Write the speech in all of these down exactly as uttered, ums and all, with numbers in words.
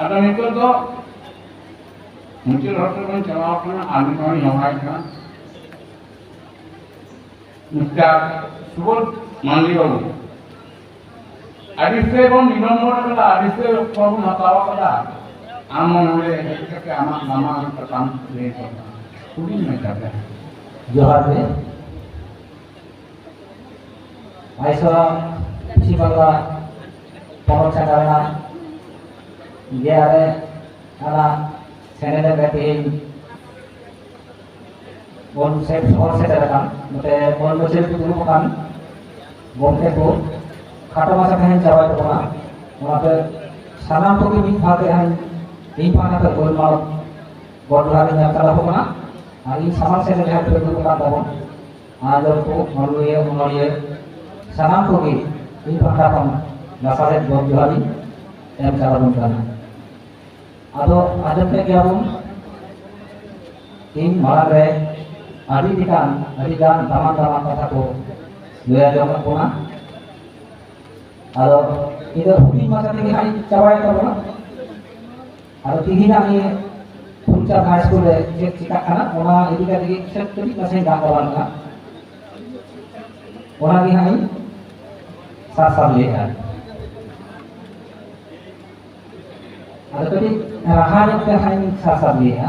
ᱟᱫᱚ ᱱᱤᱛᱚᱜ ᱫᱚ ᱢᱩᱪᱟᱹᱫ ᱦᱚᱨ ᱛᱮᱵᱚᱱ ᱪᱟᱞᱟᱣ ᱠᱟᱱᱟ᱾ ᱟᱨ ᱢᱤᱫ ᱦᱚᱲᱤᱧ ᱦᱚᱦᱚᱣᱟᱭ ᱠᱟᱱᱟ, ᱢᱤᱥᱴᱟᱨ ᱥᱩᱵᱳᱫᱷ ᱢᱟᱱᱰᱤ ᱵᱟᱹᱵᱩ᱾ ᱟᱹᱰᱤ ᱥᱮ ᱵᱚᱱ ᱵᱤᱞᱚᱢᱵᱚ ᱠᱟᱫᱟ, ᱟᱹᱰᱤ ᱥᱮ ᱚᱠᱛᱚ ᱵᱚᱱ ᱦᱟᱛᱟᱣ ᱠᱟᱫᱟ᱾ ᱟᱢ ᱦᱚᱸ ᱱᱚᱰᱮ ᱦᱮᱡ ᱠᱟᱛᱮ ᱟᱢᱟᱜ ᱫᱟᱢᱟᱱ ᱠᱟᱛᱷᱟᱢ ᱞᱟᱹᱭ ᱛᱟᱵᱚᱱᱟ᱾ ᱦᱩᱰᱤᱧ ᱢᱟᱪᱷᱟ ᱛᱮ᱾ ᱡᱚᱦᱟᱨ ᱜᱮ᱾ ᱟᱭᱥᱟ ᱯᱚᱥᱪᱤᱢ ᱵᱟᱝᱞᱟ ᱯᱚᱱᱚᱛ ᱥᱟᱠᱷᱟ ᱨᱮᱱᱟᱜ ᱜᱮᱞ ᱟᱨᱮ ᱟᱱᱟᱜ ᱥᱮᱱᱮᱞᱮᱫ ᱨᱮ ᱛᱮᱦᱮᱧ ᱵᱚᱱ ᱥᱮ-, ᱵᱚᱱ ᱥᱮᱴᱮᱨ ᱟᱠᱟᱱ, ᱱᱚᱛᱮ ᱵᱚᱱ ᱢᱟᱹᱪᱟᱹᱨᱤ ᱠᱚ ᱫᱩᱲᱩᱵ ᱟᱠᱟᱱ ᱜᱚᱢᱠᱮ ᱠᱚ ᱠᱷᱟᱴᱚ ᱢᱟᱪᱷᱟ ᱛᱮᱦᱮᱧ ᱪᱟᱵᱟᱭ ᱛᱟᱵᱚᱱᱟ᱾ ᱚᱱᱟᱛᱮ ᱥᱟᱱᱟᱢ ᱠᱚᱜᱮ ᱢᱤᱫ ᱫᱷᱟᱣ ᱛᱮ ᱦᱟᱸᱜ ᱤᱧ ᱯᱟᱦᱴᱟ ᱠᱷᱚᱱ ᱜᱚᱰ ᱢᱟᱞᱚᱴ ᱜᱚᱰ ᱡᱚᱦᱟᱨ ᱤᱧ ᱮᱢ ᱪᱟᱞ ᱟᱠᱚ ᱠᱟᱱᱟ᱾ ᱟᱨ ᱤᱧ ᱥᱟᱢᱟᱝ ᱥᱮᱫ ᱨᱮ ᱡᱟᱦᱟᱸᱭ ᱠᱚ ᱫᱩᱲᱩᱵ ᱟᱠᱟᱱ ᱛᱟᱵᱚᱱ, ᱟᱸᱡᱚᱢ ᱠᱚ, ᱚᱱᱚᱞᱤᱭᱟᱹ, ᱚᱱᱚᱞᱤᱭᱟᱹ, ᱥᱟᱱᱟᱢ ᱠᱚᱜᱮ ᱤᱧ ᱯᱟᱦᱴᱟ ᱠᱷᱚᱱ ᱞᱟᱥᱟᱲᱦᱮᱫ ᱜᱚᱰ ᱡᱚᱦᱟᱨ ᱤᱧ ᱮᱢ ᱪᱟᱞ ᱟᱵᱚᱱ ᱠᱟᱱᱟ᱾ ᱟᱫᱚ ᱟᱸᱡᱚᱢ ᱠᱮᱫ ᱜᱮᱭᱟᱵᱚᱱ, ᱤᱧ ᱢᱟᱲᱟᱝ ᱨᱮ ᱟᱹᱰᱤ ᱞᱮᱠᱟᱱ, ᱟᱹᱰᱤ ᱜᱟᱱ ᱫᱟᱢᱟᱱ ᱫᱟᱢᱟᱱ ᱠᱟᱛᱷᱟ ᱠᱚ ᱞᱟᱹᱭ ᱟᱸᱡᱚᱢᱟᱜ ᱵᱚᱱᱟ᱾ ᱟᱫᱚ ᱤᱧ ᱫᱚ ᱦᱩᱰᱤᱧ ᱢᱟᱪᱷᱟ ᱛᱮᱜᱮ ᱦᱟᱸᱜ ᱤᱧ ᱪᱟᱵᱟᱭ ᱛᱟᱵᱚᱱᱟ᱾ ᱟᱫᱚ ᱛᱤᱦᱤᱧᱟᱜ ᱱᱤᱭᱟᱹ ᱯᱷᱩᱞᱪᱟᱸᱫᱽ ᱦᱟᱭ ᱥᱠᱩᱞ ᱨᱮ ᱪᱮᱫ ᱪᱤᱠᱟᱜ ᱠᱟᱱᱟ, ᱚᱱᱟ ᱤᱫᱤ ᱠᱟᱛᱮ ᱜᱮ ᱠᱟᱹᱴᱤᱡ ᱢᱟᱪᱷᱟᱧ ᱜᱟᱞᱢᱟᱨᱟᱣ ᱞᱮᱱᱟ, ᱚᱱᱟ ᱜᱮ ᱦᱟᱸᱜ ᱤᱧ ᱥᱟᱨ ᱥᱟᱨ ᱞᱟᱹᱭᱮᱫᱼᱟ᱾ ᱟᱫᱚ ᱠᱟᱹᱴᱤᱡ ᱨᱟᱦᱟ ᱧᱚᱜ ᱛᱮ ᱦᱟᱸᱜ ᱤᱧ ᱥᱟᱨ ᱥᱟᱨ ᱞᱟᱹᱭᱮᱫᱼᱟ᱾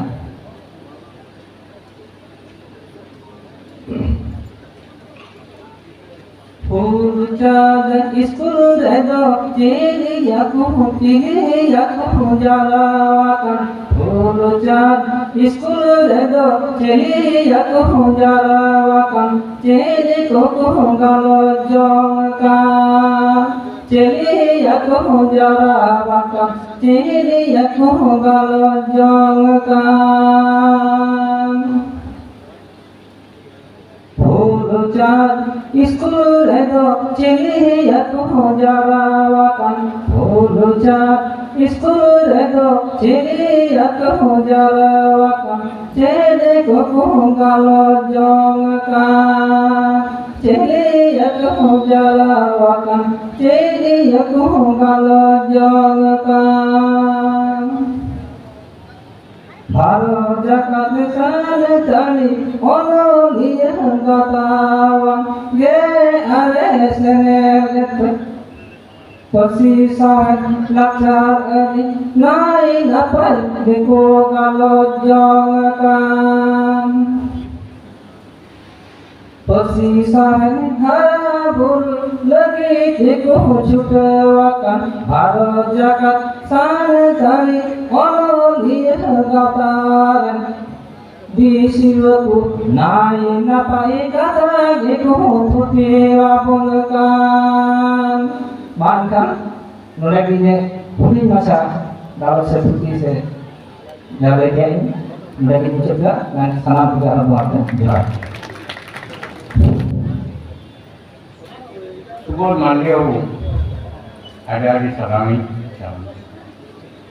ᱯᱷᱩᱞᱪᱟᱸᱫᱽ ᱥᱠᱩᱞ ᱨᱮᱫᱚ ᱪᱤᱞᱤᱭᱟᱠᱚ, ᱪᱤᱞᱤᱭᱟᱠᱚ ᱡᱟᱣᱨᱟ ᱟᱠᱟᱱ᱾ ᱯᱷᱩᱞᱪᱟᱸᱫᱽ ᱥᱠᱩᱞ ᱨᱮᱫᱚ ᱪᱤᱞᱤᱭᱟᱠᱚ ᱡᱟᱣᱨᱟ ᱟᱠᱟᱱ᱾ ᱪᱤᱞᱤ ᱠᱚᱠᱚ ᱜᱟᱞᱚᱪ ᱡᱚᱝ ᱠᱟᱱ᱾ ᱪᱤᱞᱤᱭᱟᱠᱚ ᱡᱟᱣᱨᱟ ᱟᱠᱟᱱ᱾ ᱪᱤᱞᱤᱭᱟᱠᱚ ᱜᱟᱞᱚᱪ ᱡᱚᱝ ᱠᱟᱱ᱾ ᱯᱷᱩᱞᱪᱟᱸᱫᱽ ᱥᱠᱩᱞ ᱨᱮᱫᱚ ᱪᱤᱞᱤᱭᱟᱠᱚ ᱡᱟᱣᱨᱟ ᱟᱠᱟᱱ᱾ ᱯᱷᱩᱞᱪᱟᱸᱫᱽ ᱥᱠᱩᱞ ᱨᱮᱫᱚ ᱪᱤᱞᱤᱭᱟᱠᱚ ᱡᱟᱣᱨᱟ ᱟᱠᱟᱱ᱾ ᱪᱤᱞᱤ ᱠᱚᱠᱚ ᱜᱟᱞᱚᱪ ᱡᱚᱝ ᱠᱟᱱ᱾ ᱪᱤᱞᱤᱭᱟᱠᱚ ᱡᱟᱣᱨᱟ ᱟᱠᱟᱱ᱾ ᱪᱤᱞᱤᱭᱟᱠᱚ ᱜᱟᱞᱚᱪ ᱡᱚᱝ ᱠᱟᱱ᱾ ᱵᱷᱟᱨᱚᱛ ᱡᱟᱠᱟᱛ ᱥᱟᱱᱛᱟᱲᱤ ᱚᱱᱚᱞᱤᱭᱟᱹ ᱜᱟᱛᱟᱣᱟᱱ ᱜᱮ ᱟᱨᱮ ᱥᱮᱱᱮᱞᱮᱫ ᱯᱟᱹᱨᱥᱤ ᱥᱟᱶᱦᱮᱫ ᱞᱟᱠᱪᱟᱨ ᱟᱹᱨᱤ ᱱᱟᱭ ᱱᱟᱯᱟᱭ ᱜᱮᱠᱚ ᱜᱟᱞᱚᱪ ᱡᱚᱝ ᱠᱟᱱ᱾ ᱯᱟᱹᱨᱥᱤ ᱥᱟᱶᱦᱮᱫ ᱦᱟᱨᱟ ᱵᱩᱨᱩ ᱞᱟᱹᱜᱤᱫ ᱛᱮᱠᱚ ᱪᱷᱩᱴᱟᱹᱣ ᱟᱠᱟᱱ ᱵᱷᱟᱨᱚᱛ ᱡᱟᱠᱟᱛ ᱥᱟᱱᱛᱟᱲᱤ ᱚᱱᱚᱞᱤᱭᱟᱹ ᱜᱟᱶᱛᱟ ᱨᱮᱱ ᱵᱤᱥᱤᱨ ᱠᱚ ᱱᱟᱭ ᱱᱟᱯᱟᱭ ᱠᱟᱛᱷᱟ ᱜᱮᱠᱚ ᱛᱷᱩᱛᱤ ᱟᱵᱚᱱ ᱠᱟᱱ᱾ ᱢᱟ ᱮᱱᱠᱷᱟᱱ ᱱᱚᱰᱮ ᱜᱮ ᱤᱧᱟᱹᱜ ᱦᱩᱰᱤᱧ ᱢᱟᱪᱷᱟ ᱜᱟᱞᱚᱪ ᱥᱮ ᱛᱷᱩᱛᱤ ᱥᱮ ᱡᱟᱦᱟᱸ ᱞᱟᱹᱭ ᱠᱮᱜᱼᱟ ᱤᱧ ᱱᱚᱰᱮ ᱜᱤᱧ ᱢᱩᱪᱟᱹᱫ ᱠᱮᱫᱟ᱾ ᱥᱟᱱᱟᱢ ᱠᱚᱜᱮ ᱟᱨᱦᱚᱸ ᱫᱚᱦᱲᱟ ᱛᱮ ᱡᱚᱦᱟᱨ᱾ ᱥᱩᱵᱳᱫᱷ ᱢᱟᱱᱰᱤ ᱵᱟᱹᱵᱩ, ᱟᱹᱰᱤ ᱟᱹᱰᱤ ᱥᱟᱨᱦᱟᱣᱤᱧ ᱪᱟᱞ᱾